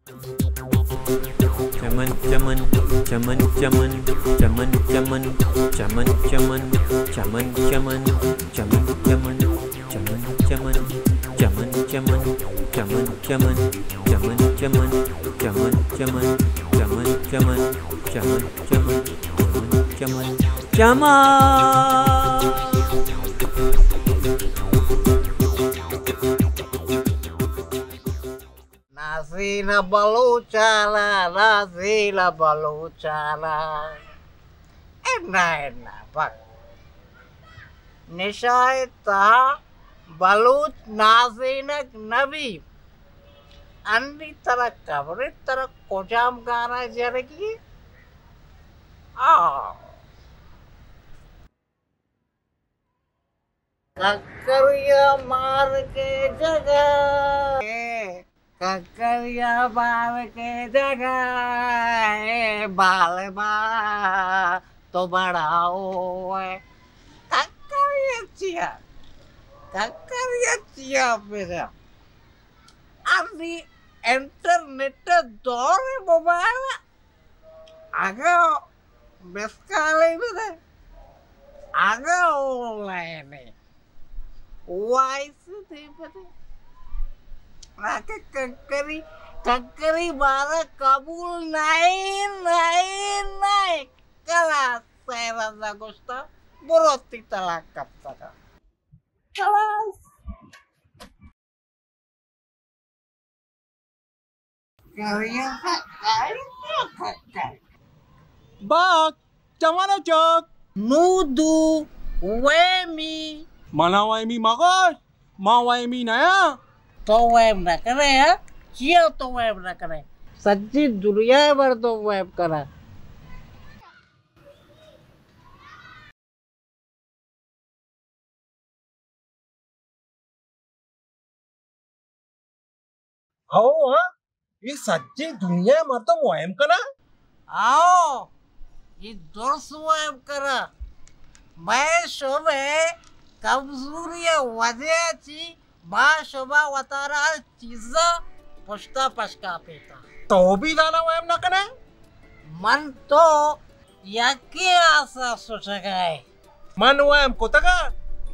چمن چمن، چمن چمن، چمن چمن، چمن چمن، چمن چمن، چمن چمن، چمن چمن، چمن چمن، چمن چمن، چمن چمن، چمن چمن، چمن چمن، چمن چمن، چمن چمن، چمن چمن، چمن۔ نازینہ بلوچانا، نازینہ بلوچانا۔ انا، انا، بس۔ نشہ ءِ تہا بلوچ نازینگ نہ بی۔ انی ترا خبر اِنت، ترا کجام گانا جنگی؟ آ۔ ککریا مار کے جگہ، ککریا مار کے جگہ، اے بال با تو بڑاؤ ہے۔ ککریا چیا؟ ککریا چیا میرا؟ ابھی انٹرنیٹ دور موبائل اگاں مس کالے بدے، اگاں آن لائن وائس دے بدے۔ آکہ ککری، ککری مارا قبول نہیں، نہیں، نہیں۔ کلاس سیرا نہ گوشتا، برو تی طلاق کپتگا۔ کلاس۔ باک، چمن ءَ چک۔ نودو، ویمی۔ منا ویمی مگوش، ما ویمی نیاں۔ تو ویم نہ کنے، ہاں؟ چیا تو ویم نہ کنے؟ سجی دنیا ءِ مردم ویم کنا۔ ہو، ہاں، اے سجیں دنیا ءِ مردم وہم کناں؟ ہو، اے درست وہم کناں۔ مئے شمئے کمزوری ءِ وجہ ءَ چی ما شما وتارا ہر چیزا پشتا پشکاپیتاں۔ تو بھی زانا وہم نہ کنئے؟ من تو یکے آسا سوچگا ئے۔ من وہم کتگا،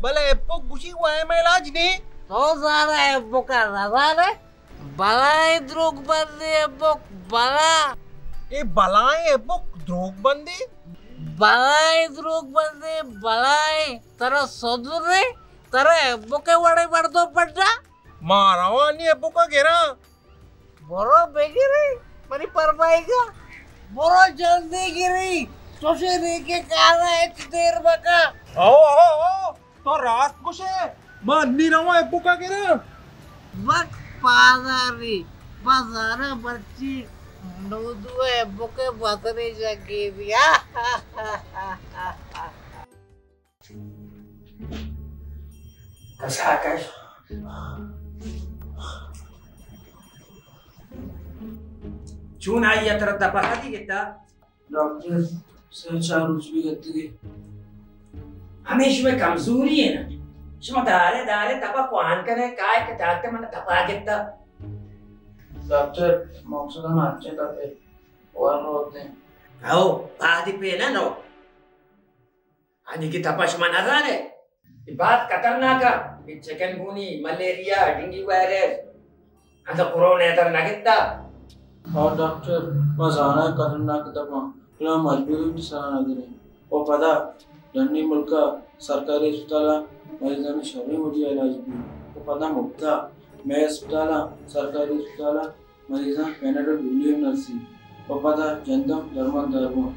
بلے ایبک گوشی وہم ءِ علاج نی۔ تو زانا ایبکا نزانے؟ بلائیں دروگ بندے ایبک، بلا۔ اے بلائیں ایبک دروگ بندے؟ بلائیں دروگ بندے، بلائیں۔ ترا سدرے؟ ترا ایبک ءِ وڑیں مردم پٹا؟ ما روانی ایبکا گراں۔ برو بگری، منی پرمائیگا۔ برو جلدی گری، چوشیں نیکیں کارا ہچ دیر مکن۔ ہو، ہو، ہو، تو راست گوشے، ما انی رواں ایبکا گراں۔ وقت پادانی، بزانا مرچی نودو ایبک ءِ بزرے جگے بیا۔ کسا کش۔ چون آئی ءَ ترا دپا کدی گتا؟ ڈاکٹر، سے چار روچ بی گتگی۔ ہمے شمئے کمزوری اِنت نا۔ شما دارے دارے تپا کوان کنے، کائے کہ ڈاکٹر من تپا گتا۔ ڈاکٹر، مقصد ہم ہرچے تپے، ور روتے۔ ہو، پادی پہ نہ رو۔ آنی کہ تپا شما نزانے؟ اے باز خطرناک اَ۔ اے چکن گونی، ملیریا، ڈینگی وائرس، انت کرونا ءَ در نہ گتا۔ ہاں ڈاکٹر، ما زاناں اے خطرناک تپاں، بلے ما مجبوری وتی سرا نہ گریں۔ و پدا ڈنی ملکا سرکاری اسپتالا مریضانی شریں وڑیا علاج بی۔ و پدا مفتا مئے اسپتالا، سرکاری اسپتالا مریضاں پیناڈول گولی ہم نرسی و پدا جندم درمان دارواں۔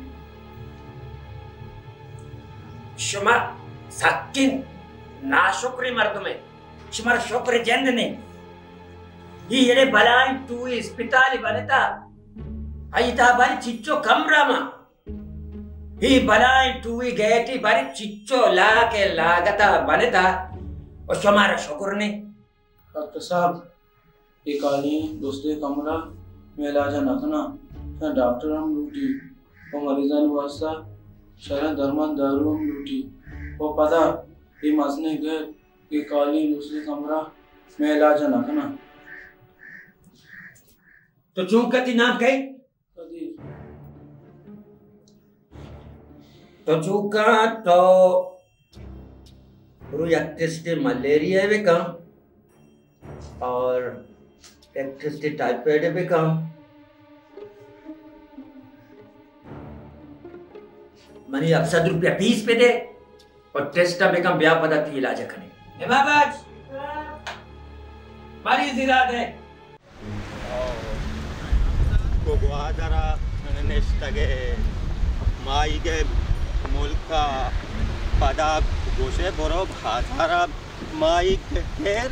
شما سکیں ناشکریں مردمے، شمارا شکر جند نیں۔ اے ایڑے بلائیں ٹوئی اسپتالے بنتا، آئی تہا باریں چچو کمرہ ما۔ اے بلائیں ٹوئی گیٹے باریں چچو لاکے لاگتا بنتا و شمارا شکر نیں۔ ڈاکٹر صاحب، اے کالیں درستیں کمرہ مئے علاج ءَ نہ کناں، شاں ڈاکٹر ہم لوٹی و مریضانی واسطہ شریں درمان دارو ہم لوٹی و پدا اے مزنیں گیٹ، اے کالیں درستیں کمرہ مئے علاج ءَ نہ کناں۔ تو چون کتی نام کئی؟ تو چوکا تو برو یک ٹیسٹ ملیریا بکن اور یک ٹیسٹ ٹائیفائڈ بکن۔ منی ہفت سد روپیہ فیس بدے اور ٹیسٹ بکن، بیا پدا تی علاج کنے۔ امام بخش، مریض ایراد ہے۔ گوادر ءَ نشتگ ئے، ماہیگ ءِ ملک ءَ پدا گوش ئے برو بازار ءَ ماہیگ گر،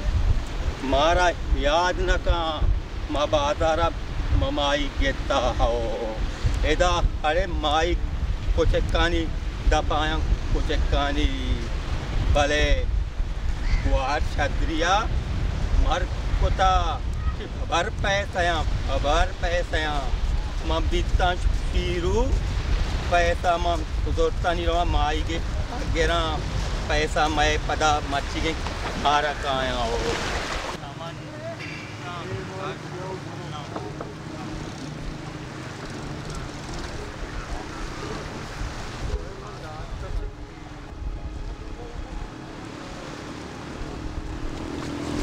مارا یاد نہ کن ما بازار ءَ ما ماہیگ گتا ہو۔ ادا اڑے ماہیگ کچکانی دپایاں کچکانی، بلے گوار شدریا مرگ کتا کہ ببر پیسیاں، ببر پیسیاں۔ من بیتاں پیرو، پیسہ من زرتانی رواں ماہیگے گراں، پیسہ مئے پدا مرچیگیں کارا کایاں ہو۔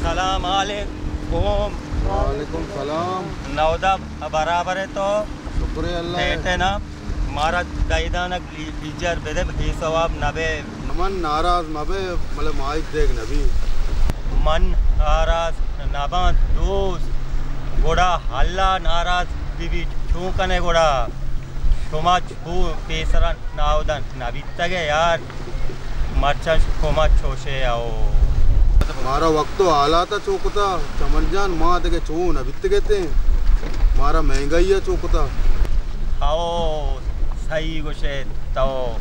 سلام علیکم۔ وعلیکم سلام۔ نودہ برابر ئے تو؟ شکر اللہ۔ بیٹے نا، مارا دہ دانگ لی-، لیجر بدے، بے ثواب نبے۔ من ناراض مبے، بلے ماہیگ دیگ نبی۔ من ناراض نباں دوست، گڑا اللہ ناراض ببیت، چون کنے گڑا؟ شما چو پیسرا ناودان نبیتگ ئے یار، مرچاں شما چوشے او۔ مارا وقت و حالات چو کتا چمن جان، ما دگہ چو نبیتگ اتیں، مارا مہنگائی چو کتا۔ او صحیح گوشے تو،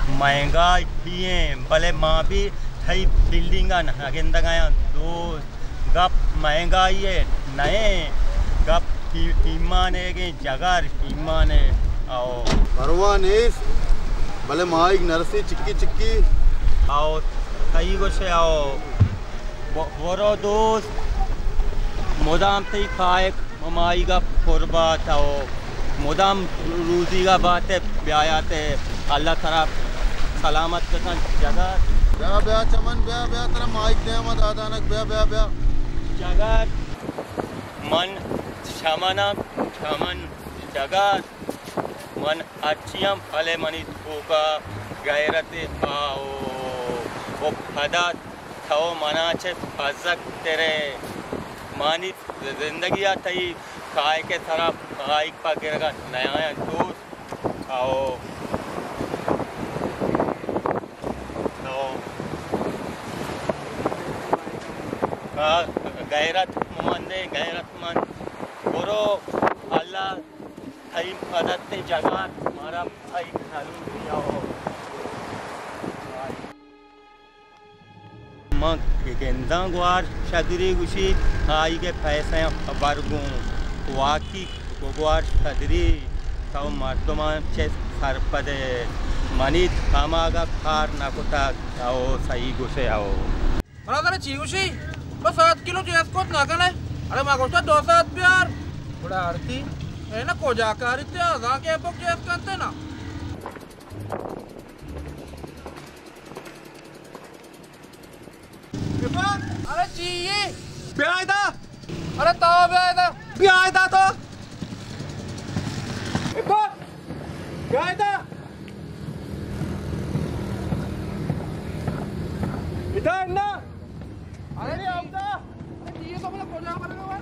مہنگائی ایں، بلے ما بھی تئی فیلڈنگ ءَ نہ گندگ ءَ آں دوست۔ گپ مہنگائی ءِ نہ ایں، گپ ای-، ایمان ئیگیں جگر، ایمان ءِ۔ او۔ پرواہ نیست، بلے ماہیگ نرسی چکی چکی۔ او، صحیح گوشے، او۔ ب-، برو دوست، مدام تئی کائک ماہیگ ءَ پر بات او مدام روزیگ ءَ بات ئے، بیایات ئے، اللہ ترا سلامت بکن جگر۔ بیا، بیا چمن، بیا، بیا، ترا ماہیگ دیاں ما دہ دانگ، بیا، بیا، بیا۔ جگر، من چمن آں، چمن جگر، من ہرچی آں، بلے منی توکا غیرت آ او، او پدا تو منا چہ بزگ تر ئے۔ منی زندگی ءَ تئی کائک ءِ سرا ماہیگ پہ گرگ ءَ نیایاں دوست۔ او۔ او۔ آ، غیرت مند ئے، غیرت مند۔ برو، اللہ تئی مدد ءِ جگہ مارا تئی نلوٹی او۔ من گنداں گوار شدری گوشی، آئی ءِ پیسہ ور گوں۔ واقعی گوار شدری تو مردمان چہ سرپد ئے۔ منی ہماگا کار نہ کتگ، او صحیح گوشے او۔ منا ترا چی گوشی؟ تو سات کلو جیس کت نہ کنے؟ اڑے ما گوشتا دو سات بیار۔ گڑا آرتی، اے نا کجا کاری تے آزاں کہ پک جیس کنتے نا۔ ارے چی اے؟ بیا ادا۔ ارے تو بیا ادا۔ بیا ادا تو۔ بیا ادا۔ ادا نا۔ ارے اودا۔ ارے چی اے تو بلا کجا کرے گا؟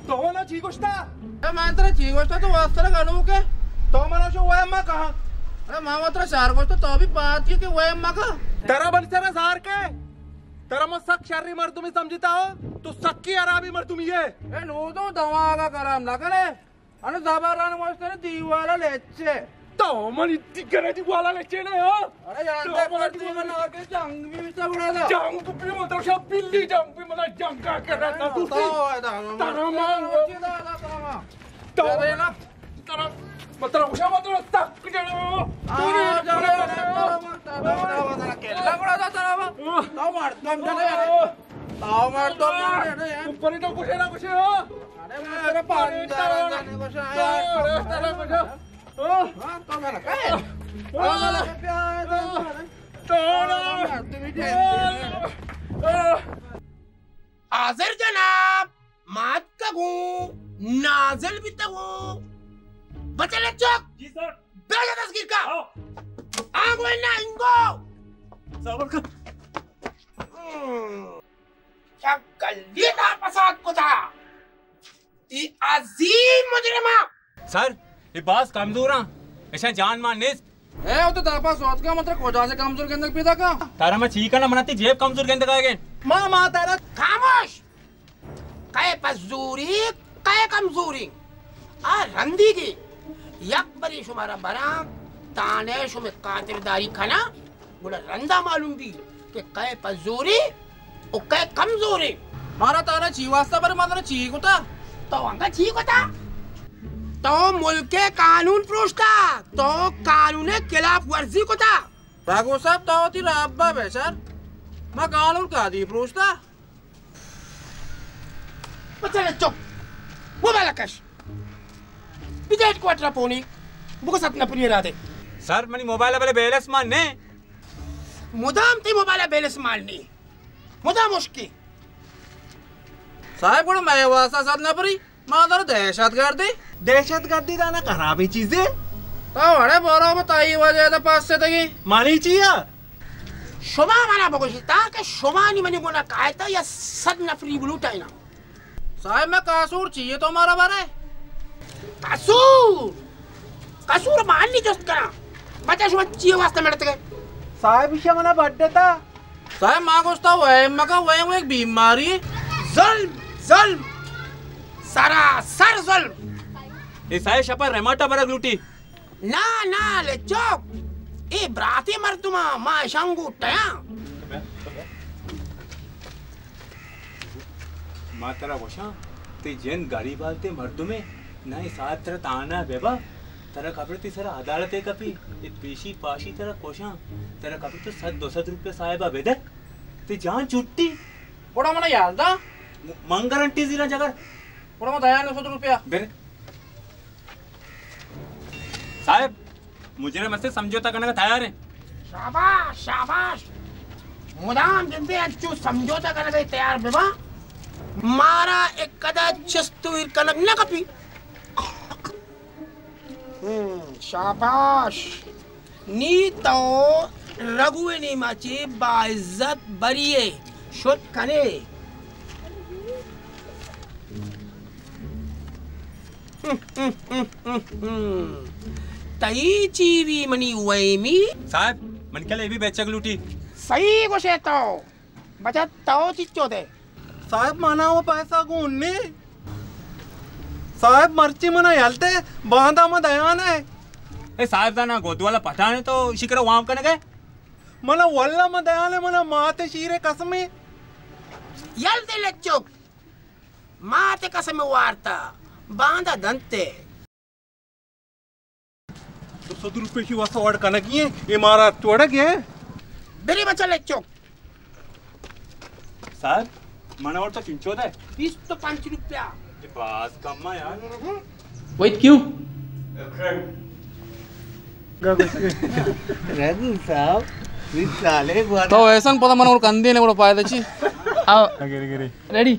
تو منا چی گوشتا؟ اے من ترا چی گوشتا؟ تو واسطہ گنوک ئے۔ تو منا شو ویم مکن۔ اے ما ترا شر گوشتا، تو بھی پاتی کہ ویم مکن۔ ترا بل سر زار کے۔ ترا من سک شری مردمی سمجھتا ہو، تو سکی حرابی مردمی ئے۔ اے نودو دماغا گرم نہ کنے۔ انو زبران مستر دیوالا لچے۔ او منی دیگر دی والا لچے نا، ہاں؟ ارے یار، تو منی دیگر من آگے جنگ بھی بیتا بڑا دا۔ جنگ بھی مطلب شب بلی جنگ بھی منا جنگ کا کر رہا تھا تو۔ ترا مان۔ ترا، ترا، ترا، مطلب، خوشا مطلب، تک جڑو۔ آ، جڑو، جڑو، جڑو، جڑو، کیلا بڑا دا ترا با۔ تو مار، تم جڑو۔ تو مار، تم جڑو۔ اوپر ہی تو خوشے نا خوشے ہو۔ ارے، میں تیرے پانی جا رہا ہوں۔ خوشے نا خوشے۔ ہاں، تو میرا کہے؟ تو میرا کہے؟ تو میرا کہے؟ حاضر جناب، مات کا گوں نازل بیتا گوں۔ بچے لچک۔ جی سر۔ بیجا دستگیر کا۔ ہاں۔ آنگو انا انگو۔ صبر کر۔ ہم۔ کیا گلی دا پسات کتا۔ ای عظیم مجرمہ۔ سر، ای باز کمزوراں۔ اشاں جان مان نیست۔ اے، او تو داپا سوت کا، مطلب کجا سے کمزور گندگ پیدا کا؟ تارا ما چی کنا، منا تی جیب کمزور گندگ آگے۔ ما، ما تارا۔ خاموش! کئے پہ زوری، کئے کمزوری۔ آ رندی گی۔ یک بری شمارا براں، تانے شمے خاطرداری کنا۔ گڑا رندا معلوم بی کہ کئے پہ زوری و کئے کمزوری۔ مارا تانا چی واسطہ بر مدر چی کتا؟ تو انگا چی کتا؟ تو ملک قانون پروشتا، تو قانون خلاف ورزی کتا۔ راگو صاحب، تو تی رابا بیچار، ما قانون کا دی پروشتا۔ بچے چپ۔ موبائل کش۔ بجے ہیڈ کوارٹر پونی۔ بگو ست نفری را دے۔ سر، منی موبائل بلے بیلنس مان نے۔ مدام تی موبائل بیلنس مان نے۔ مدام اشکی۔ صاحب، گڑا مئے واسطہ ست نفری۔ ما در دہشت گردی۔ دہشت گردی دانا خرابی چیزے۔ تو اڑے بارو بتائی وجہ دا پاس سے تگی۔ مانی چیا؟ شما منا بگوشیت تاکہ شما نی منی گونا کایتا یا صد نفری بلوٹائینا۔ صاحب، میں قصور چیئے تو مارا بارے؟ قصور؟ قصور مانی جست کرا۔ بچا شما چیئے واسطہ مڑتے گئے؟ صاحب، ایشا منا بڈتا۔ صاحب، ما گوشتا وہم مکا، وہم ایک بیماری۔ ظلم، ظلم، سراسر ظلم۔ اے صاحب شپا ریماٹا برگ لوٹی۔ نا، نا، لچوک۔ اے براتی مردماں، ما اشانگو ٹیاں۔ ما ترا گوشاں، تئی جند گریب حالتے مردمے، نہ اے صاحب ترا تانا ببا، ترا خبر تئی سرا عدالتے کپی، اے پیشی پاشی ترا کوشاں، ترا خبر تو صد دو صد روپیہ صاحبا بدے، تئی جان چھٹی۔ گڑا منا یال دا۔ من گارنٹی زیراں جگر۔ گڑا ما دیا نو صد روپیہ۔ بر۔ صاحب، مجرم است، سمجھوتہ کنگ ءَ تیار ایں۔ شاباش، شاباش۔ مدام گندے انچو سمجھوتہ کنگ ءَ تیار ببا۔ مارا اے کدا چست و ایر کنگ نہ کپی۔ ہم، شاباش۔ نی تو رگو ءِ نیما چی باعزت بری ئے، شت کنے۔ تئی چی بی منی ویمی؟ صاحب، من کلے بی بیچگ لوٹی۔ صحیح گوشے تو۔ بچا تو چچو دے۔ صاحب، مانا وہ پیسہ گون نے۔ صاحب، مرچی منا یلتے، باندا ما دیان ہے۔ اے صاحب زانا گود والا پٹھان ہے تو اسی کرا وام کنگے۔ منا واللہ ما دیان ہے، منا مات شیر قسم ہے۔ یل دے لچوک۔ مات قسم وارتا، باندا دنتے۔ دو سد روپے کی واسطہ وڑ کنگی ہیں، اے مارا توڑگ ہے۔ بری بچا لچوک۔ صاحب، من اور تو چنچو دے۔ بیست و پنچ روپیہ۔ اے باز کم ہے یار۔ ویت کیوں؟ رگو صاحب، بیست سالے گوانا۔ تو ایسا پتہ من اور کندے نے بڑا فائدہ چی۔ آؤ۔ گری، گری۔ ریڈی؟